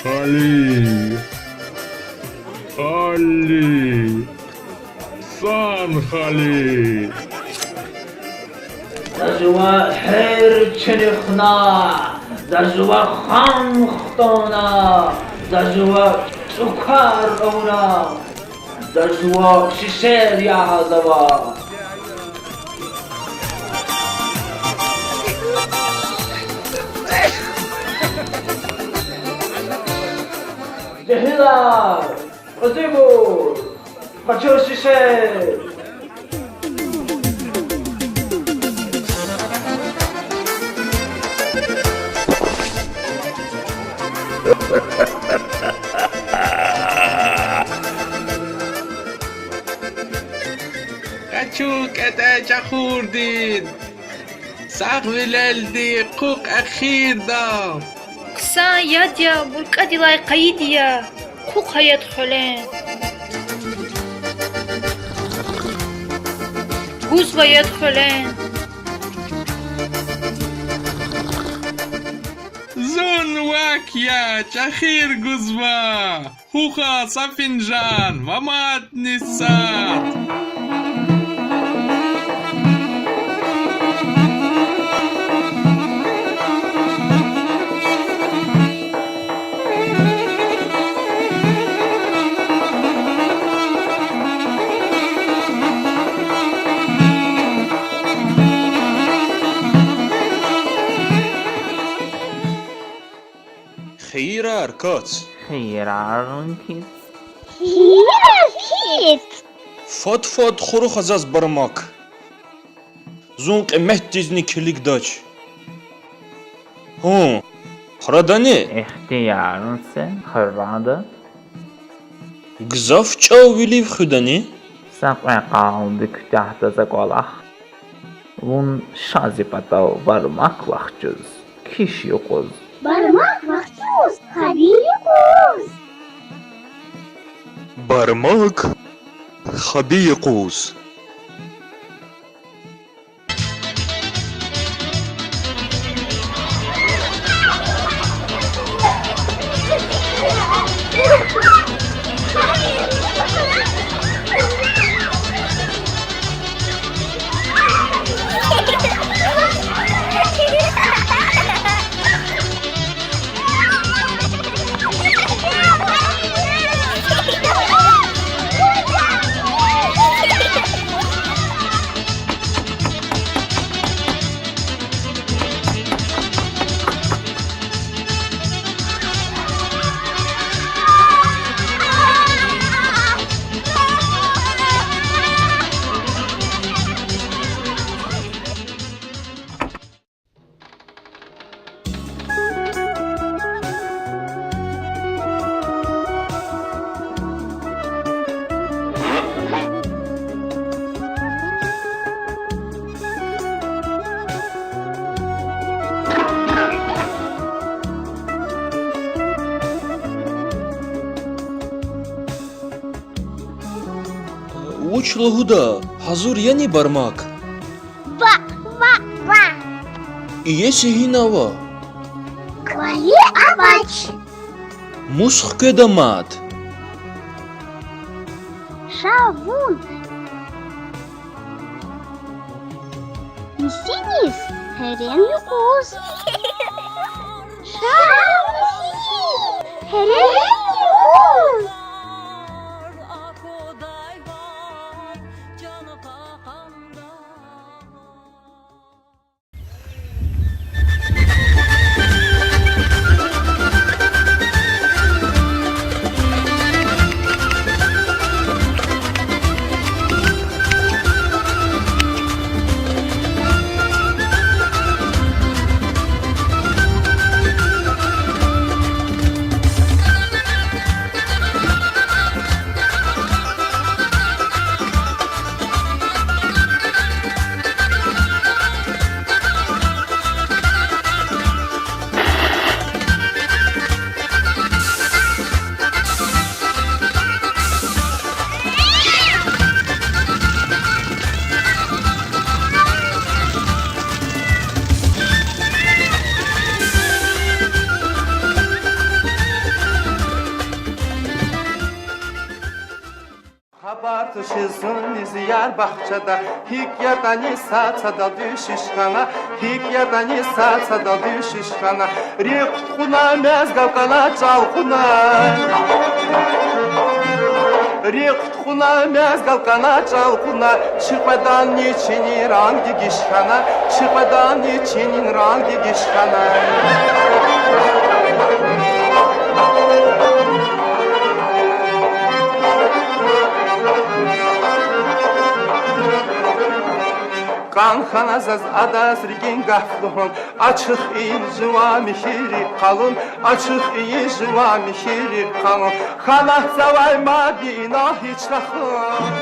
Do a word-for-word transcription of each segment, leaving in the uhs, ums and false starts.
Али, Али, сан хали. За жува гьер чуьнуьхна, за жува хам хтӀунна, за жува цӀукар авуна, за жува шишер ягъазава. Жегьилар, кьуьзуьбур, къачу шишер. Къачу кӀетӀе чахурдин, сагъвилелди хъухъ эхирда. Хъсан яд я, буркӀадилай къайиди я, хъухъ ая хъвален. Гузва яд хъвален. Зун вак я, чӀехир гузва. Хъухъа са финжан ва мадни сад. Хийирар кац. Хийирар киц. Хийирар киц. Фад-фад хурухъа заз бармак. Зун къиметдизни килигдач. Гьун, храдани? Ихтияр це, храда. Гзаф чӀав вилив хуьдани? Са кьве къалди куьтягьда за кӀвалах. Вун ша зи патав бармак вахчуз, киш юкъуз. Бармак вахчуз, хаби юкъуз. Бармак хаби юкъуз. Вуч лугьуда, гьазур яни бармак? Ва, ва, ва. Иеси гьина ава? Квайи авач. Мус хкведа мад? Ша вун. Мисиниз гьерен юкъуз. Ша мисиниз гьерен юкъуз. Чи зун низ яр бахчада, гьикӀ ятӀани са цадал дуьшуьш хьана, гьикӀ ятӀани са цадал дуьшуьш хьана. Рикъ тухвана мез галкӀана чӀал кьуна. Рикъ тухвана мез галкӀана чӀал кьуна, чи кьведанни чинин ранг дегиш хьана, чи кьведанни чинин ранг дегиш хьана. КӀан хьана заз адаз рикӀин гаф лугьун, ачух ийин жуван михьи рикӀ къалун, ачух ийин жуван михьи рикӀ къалун, хьанатзавай мад инал гьич рахун.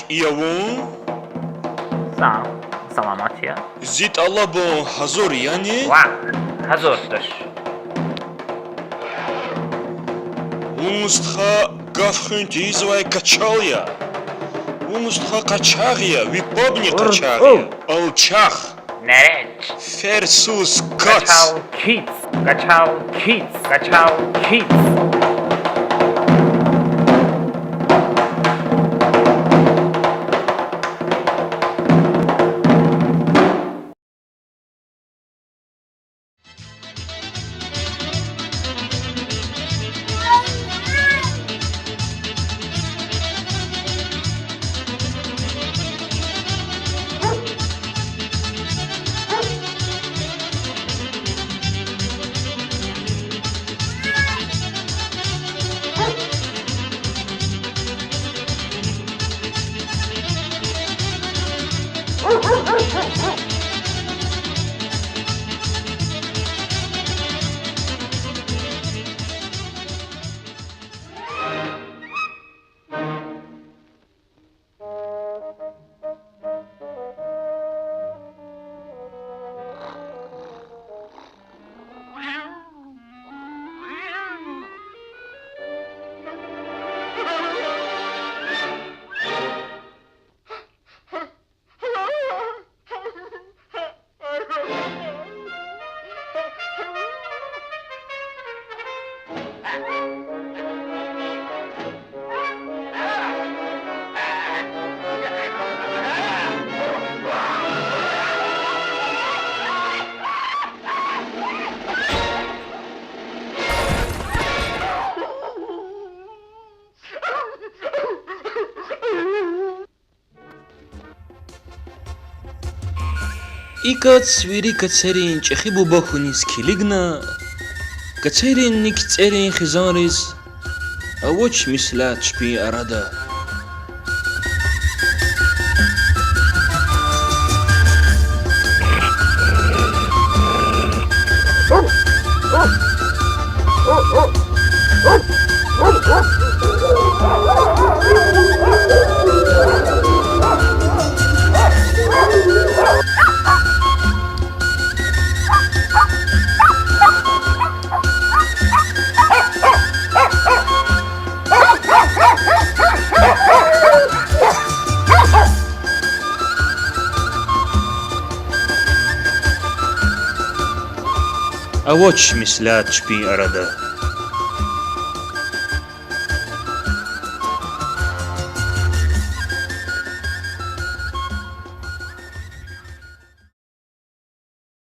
Я вун? Са, саламат я. Зи тӀалабун гьазур яни? Ва, гьазур туш. Вун, стха, гаф хуьн тийизвай качал я. Вун, стха, къачагъ я, ви пабни къачагъ я. Алчах. Неред. Ферсуз кац. Качал киц, качал киц, качал киц. И кац вири кацерин чӀехи буба хьуниз килигна, кацерин ни кицӀерин хизанриз авач меслят чпин арада. Авач меслят чпин арада.